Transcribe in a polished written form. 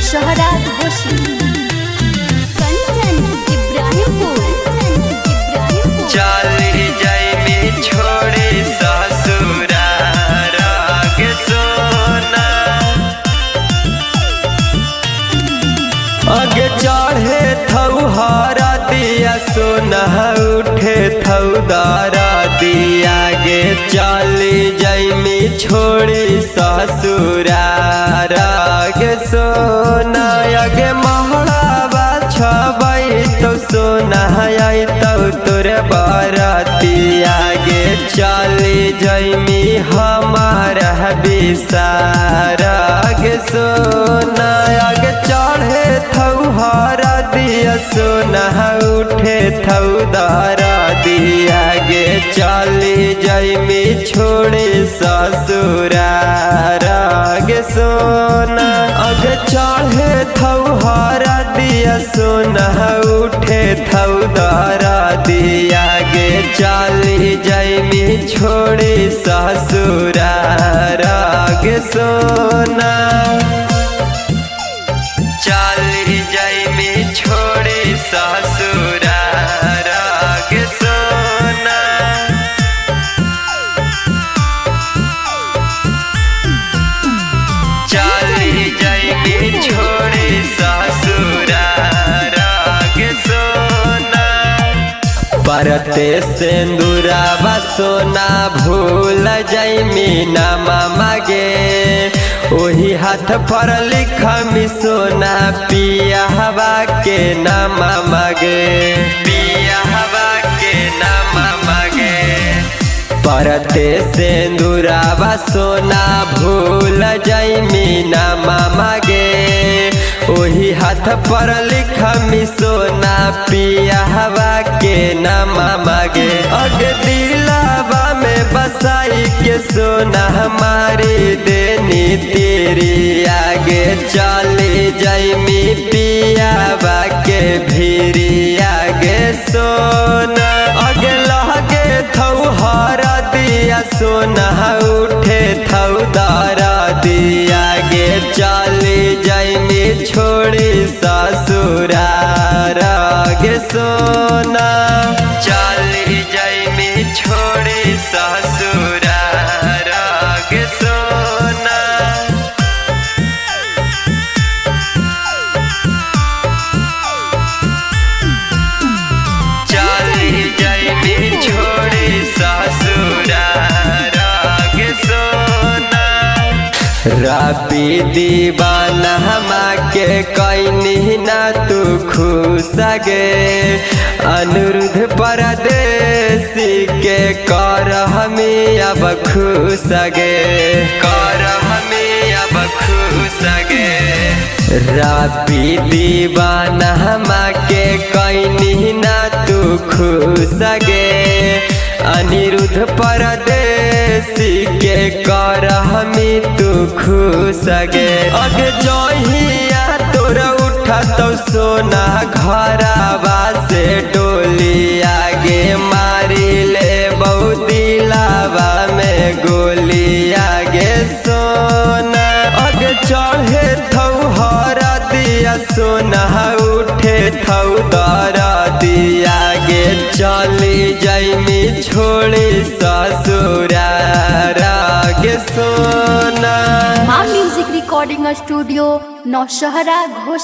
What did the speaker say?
नौशहरा घोषी। कंचन इब्राहिमपुर। चल जैमी छोड़ी ससुरा गे सोना। अगे चढ़े थौ हरा दिया सोना, उठे थौ दारा दिया गे। चली जैमी छोड़ी ससुरा गे सोना। अगे महड़ावा छबै तो सोना, आई तो तोरे बरतिया गे। चली जैमी हमारा बिसारा गे सोना। आगे चढ़े थौ हरा दिया सोना, उठे थौ दारा दिया गे। चली जैमी छोड़ी ससुरा गे सोना। अगे चढ़े थौ हरा दिया सोना, उठे थौ दारा दिया गे। चली जैमी छोड़ी ससुरा गे सोना। चली जैमी छोड़ी ससुरा गे सोना। चली जैमी छोड़ी ससुरा गे सोना। परते सिंदूरावा सोना भूल जैमी ना मामा गे। ओही हाथ पर लिखमी सोना पिया हवा के ना मामा गे। पिया हवा के ना मामा गे। परते सिंदूरावा सोना भूल जैमी ना मामा गे। ओही हाथ पर लिखमी सोना पिया हवा के ना मामा गे। अगे दिलावा में बसाई के सोना हमारी देनी तेरी आगे। चली जैमी पियावा के भीरी आगे सोना। अगे लहगे थौ हरा दिया सोना, उठे थौ दारा दिया गे। चली जैमी छोड़ी ससुरा गे सोना। चली जैमी छोड़ी ससुरा गे सोना। चली जैमी छोड़ी ससुरा गे सोना। रबी दीवाना हमा के कैनी ना तू खुश गे। अनुरुद्ध परदेसी के कर हमें अब खुश गे। कर हमें अब खुश गे। रबी दीवाना हमा के कैनी ना तू खुश गे। अनिरुद्ध परदेसी के कर हमें तू खुश गे। अगे जहिया तोरा उठा तो सोना घरावा से डोली आगे। मारी ले बहु दिलावा में गोली आगे सोना। अगे चढ़े थौ हरा दिया सोना, उठे थौ दारा दिया गे। चली जैमी छोड़ी ससुरा गे सोना। मां music recording studio Naushehra Ghosh.